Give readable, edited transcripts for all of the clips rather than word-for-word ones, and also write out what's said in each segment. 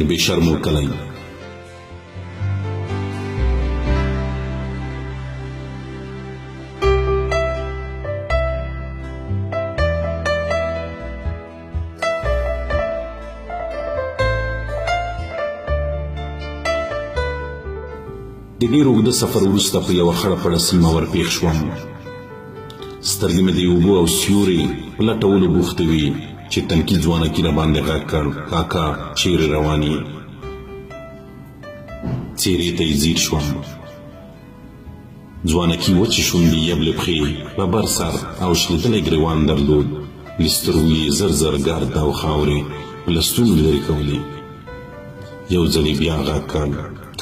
د بې شرمو کلی. د ډېر اوږده سفر وروسته په یوه خړه پړه سیمه ورپېښ شوم. سترګې مې د اوبو او سیوري په لټولو بوختې وې چې تنکي ځوانکي راباندې غږ کړ، کاکا چیرې روان یې؟ څېرې ته یې ځیر شوم. ځوانکي وچې شونډې، یبلې پښې، ببر سر او شلېدلی ګرېوان درلود. له سترګو یې زر زر ګرد او خاورې په لستوڼي لرې کولې. یو ځل یې بیا غږ کړ،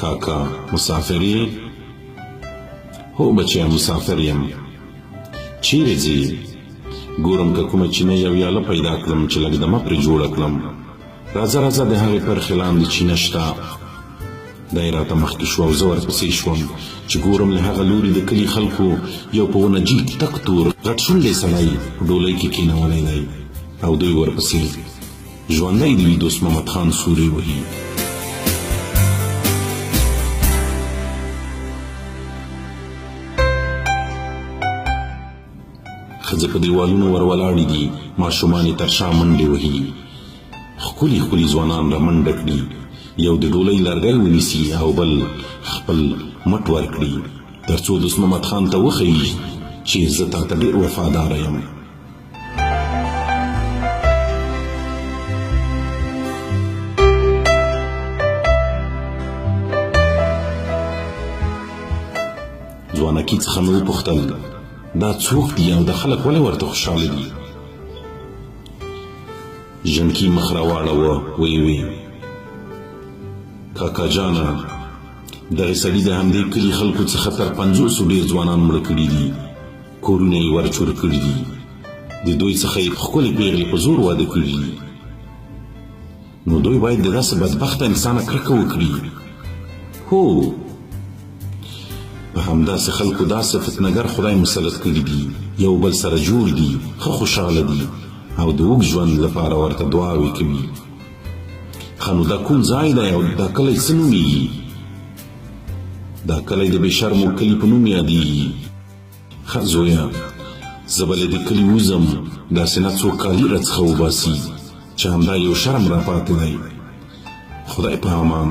کاکا مسافر یې؟ هو بچیه مسافر یم. چیرې ځې؟ ګورم که کومه چینه یا ویاله پیدا کړم چې لږ دمه پرې جوړه کړم. راځه راځه د هغې پرخې لاندې چینه شته. دی راته مخکې شو او زه ورپسې شوم چې ګورم له هغه لوري د کلي خلکو یو په ونه جیګ تک تور غټ شونډی سړی په ډولۍ کې کینولی دی او دوی ورپسې ژوندی دې وي دوست محمد خان سورې وهي. ښځې په دیوالونو ور ولاړې دي، ماشومان یې تر شا منډې وهي. ښکلي ښکلي ځوانان را منډه کړي، یو د ډولۍ لرګی ونیسي او بل خپل مټ ورکړي، تر څو دوست محمد خان ته وښيي چې زه تاته ډېر وفاداره یم. ځوانکي څخه مې وپوښتل، دا څوک دي او د خلک ولې ورته خوشحاله دي؟ ژڼکي مخ راواړوه، ویې وې، کاکا جانه، دغې سړي د همدې کلي خلکو څخه تر پنځوسو ډېر ځوانان مړه کړي دي، کورونه یې ورچور کړي دي، د دوی څخه یې ښکلې پېغلې په زور واده کړي دي. نو دوی باید د داسې بدبخته انسانه کرکه وکړي. هو، په همداسې خلکو داسې فتنګر خدای مسلط کړي دي، یو بل سره جوړ دي، ښه خوشحاله دي او د اوږد ژوند لپاره ورته دعاوې کوي. ښه نو دا کوم ځای دی او دا کلی څه نومېږي؟ دا کلی د بې شرمو کلي په نوم یادېږي. ښه زویه، زه به له دې کلي وځم، داسې نه څوک کالي راڅخه وباسي چې همدا یو شرم راپاتې دی. خدای په امان.